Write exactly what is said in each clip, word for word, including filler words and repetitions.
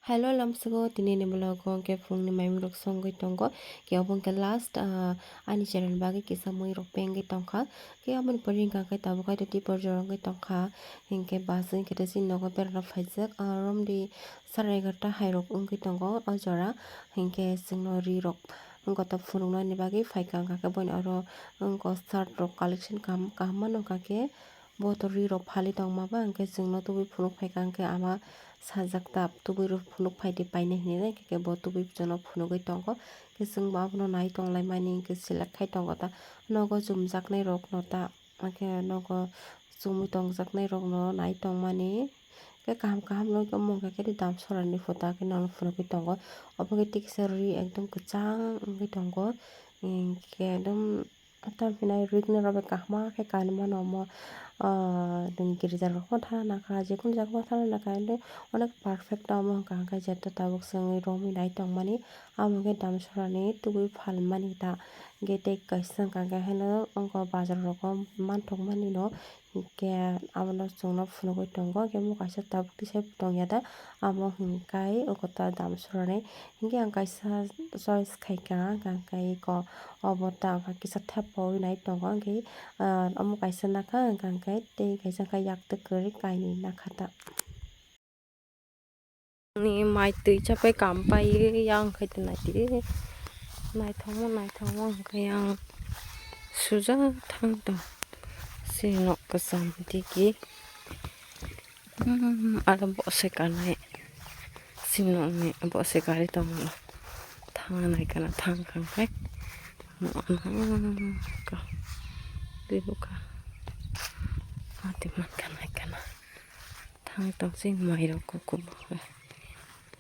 Hello lamsogo, tini ni vlog o hwnkhe phungni maimung rok songwi tongo. Khe obo hwnkhe last, ah, ani channel ni bagwi kisa mui rok pengwi tongkha. Khe aboni pore hwnkha khe tabuk khe tipor jora wngwi tongkha. Hinkhe bus hinkhe chini nogo berana phaijak, ah, romdi sara egarta hai rok wngwi tongo o jora. Hinkhe chwngno ri rok goto phunuknani bagwi phaikha, hwnkha khe boini oro wngkha shirt rok collection kaham kaham mano, hwnkha khe bo to ri rok phali tongma ba, hwnkhe chwngno tubui phunuk phaikha, hwnkhe ama sajak ta tubui rok phunuk phaidi painai hinwi, hwnkhe bo tubui chwngno phunugwi tongo. Hwnkhe chwngbo abono nai tonglaimani, hwnkhe select khai tongo ta nogo chumjaknai rokno ta. Hwnkhe nogo chumui tongjaknai rokno nai tongmani. Khe kaham kaham no omo hwnkha khe damsora ni photo khe nono phunugwi tongo. Obo khe tiksa ri ekdom kwchang wngwi tongo. Hinkhe ekdom tamhinai ri rok bai kaham khe kanwi mano omo, ah, girja rok bo thana nangkha, jekunu jaga bo thana nangkha, onek perfect omo hwnkha hwnkhe jeto tabuk chwngwi romwi nai tongmani. Amo khe damsora ni tubui phalmani ta. Hwnkhe tei kaisa hwnkha khe haino wngkha bazar rogo manthokmani no, hwnkhe abono chwngno phunugwi tongo. Hwnkhe omo kaisa tabuk tisai tongya da, amo hwnkhe o kota damsora ni. Hwnkhe ang kaisa choice khaikha, hwnkhe eko obo ta wngkha kisa thepawi nai tongo, hwnkhe, ah, omo kaisa nakha, hwnkhe tei kaisa khe yaktwk kwrwi kainwi nakha ta. Ni mai twi chapai kam pai yang khai twi nai twi. Naithokma, naithokma hwnkhe yang sujak thang tong. Se nok kwcham digi. Hmm, aro bo se kanai. Se nokni bo se gari tong. Thang nai kana thang khang khai. Mo ano ka. Twi buka. Ati man kanai kana. Thang tong sing mai rok kuku buka.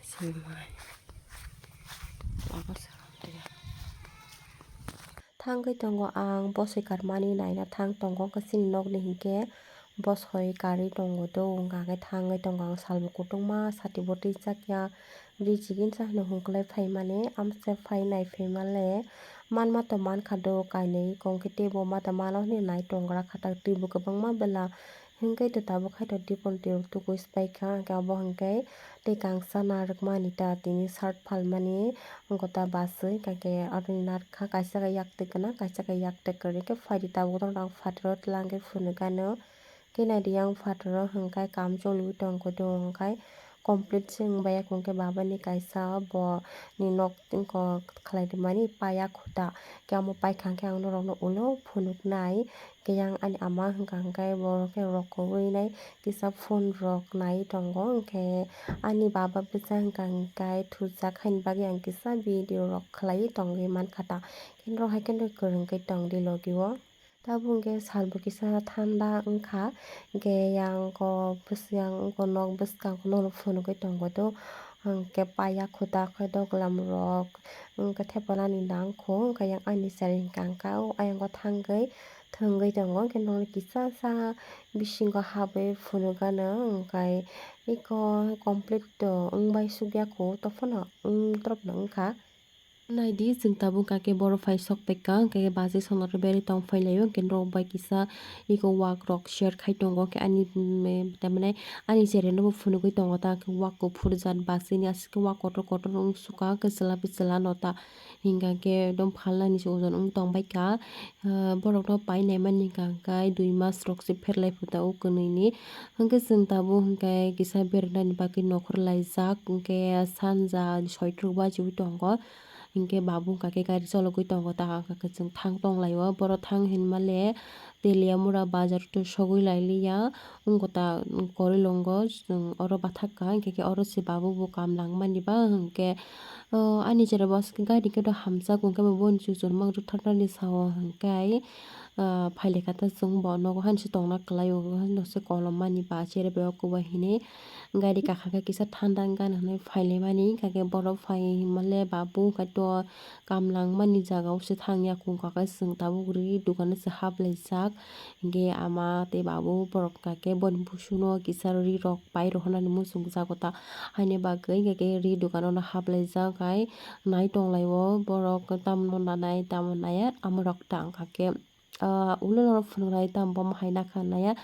Sing mai. Abo sa ya. Thangwi tongo ang bosoi karmani naina thang tongo, hwnkhe chini nokni hinkhe bosoi karwi tongo do, hwnkha khe thangwi tongo ang salbo kutungma sati bo twi chakya, ri chikisa hino hwnklai phaimani amse phai nai phaimale manma to mankha do kainwi, hwnkhe teibo mata mano hinwi nai tongra khatak twibo kwbangma bela. Hwnkhe to tabuk hai to dipol tirok tukui sbai kha, hwnkhe abo hwnkhe tei kangsa narwkmani ta tini shirt phalmani gota baswi, hwnkhe aroni narwkha kaisa khe yaktwi gwnang, kaisa khe yaktwi kwrwi khe phaidi tabuk tongthang phataro twlang khe phunukgano. Khe naidi yang phataro hwnkhe kam choliui tongkhe do hwnkhe complete se wngbai ya, hwnkhe babani kaisa bo ni nok wngkha khlai rwmani paya khuta, khe amo paikha khe ang norokno ulo phunuknai. Khe yang ani ama hwnkha hwnkhe borok khe rokogwi nai kisa phone rok nai tongo, hwnkhe ani baba bwsa hwnkha hwnkhe thujak haini bagwi ang kisa video rok khlaiwi tongwi mankha ta, khe norok hai khe no kwrwngkhe tongdi logi o. Tabuk hwnkhe salbo kisa thanda wngkha, hwnkhe yang o bwswk yang o nok bwskango nono phunugwi tongo do, hwnkhe paya khuta khe doglam rok wngkhe thepanani nangkho, hwnkhe yang ani chari hwnkha hwnkhe o ayang o thangwi. Thwngwi tongo, hwnkhe nono kisa sa bisingo habwi phunukgano, hwnkhe eko complete to wngbai sukya kho, tophono wng, tropno wngkha. Naidi, chwng tabuk hwnkha khe borok phai sok paikha, hwnkhe bachai songnai rok berwi tong phai laio, hwnkhe norok bai kisa eko wak rok share khai tongo, hwnkhe ani, mm, tamhinai ani chari no bo phunugwi tongo ta, hwnkhe wak kuphur jat bachai ni aswk khe wak kotor kotor wng sukha, hwnkhe chwla bai chwla no ta. Hingkha khe ekdom phalnani se ojon wng tong bai kha. Ah, borok no painai mani hingkha khe dui mas rok se pherlai phuta o kwnwi ni. Hingkhe chwng tabuk hingkhe kisa bera nani bagwi nokhor laijak, hingkhe sanja soi rok bajiui tongo. Hingkhe babu hingkha khe gari chologwi tongo, ta hingkha khe chwng thang tong lai o. Borok thang hinma le Teliamura bazar to sogwi lai liya, wngkha ta Korilongo, chwng oro bathak kha, hingkha khe oro se babu bo kam langmani ba, hingkhe, o, ani chera bo aswk gari khe do hamjak, hingkhe bo boni chuchur mang rwkthar nani sao, hingkhe, o, phai lai kha ta chwng bo nogo han se tongna kwlai o, hano se kolom mani ba chera bai o kwbai hinwi. Gari kakha khe kisa thanda wngkha hinwi phailaimani, hwnkhe borok phai hinmale babu hwnkhe to kam langmani jaga o se thangya, hwnkhe chwng tabuk ri dukano se haplaijak. Hwnkhe ama tei babu borok hwnkhe boni busuno kisa ri rok pai rw hwnani muchungjago ta, haini bagwi hwnkhe ri dukano haplaijak hai nai tonglaio borok, tamno nanai tamo naiya amorok ta wngkha khe. ah, ulo norok phunuknai tamo bo hai nakha naya.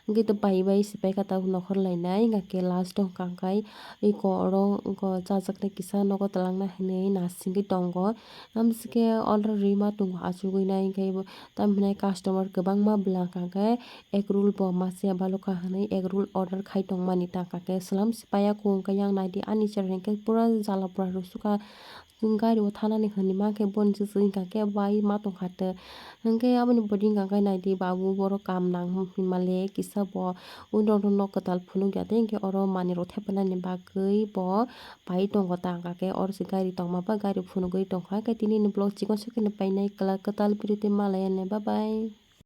Hwnkhe to bai bai se paikha tabuk nokhor lainai, hwnkhe last o hwnkha khe iko oro iko chajaknai kisa nogo twlangna hinwi nasingwi tongo. Amsike order rwima tongo achugwi nai, hwnkhe bo tamhinai customer kwbangma bwla hwnkha khe egg roll bo masiya balukha hinwi egg roll order khai tongmani ta hwnkha khe swlam se paiya kho hwnkhe yang naidi ani chereng khe pura jala pura rwsukha. Gari o thanani hinwi mankhe boni se chwng hwnkha khe bai ma tongkha tei. Hwnkhe aboni body hwnkha khe naidi babu borok kam nang himale kisa bo ulo nok kwtal phunukya tei hwnkhe oro manwi rok thepanani bagwi bo pai tongo ta hwnkha khe oro se gari tongma ba gari phunugwi tongkha. Hwnkhe tini ni vlog chikon sakhe painai kwtal video tei malaya bye bye.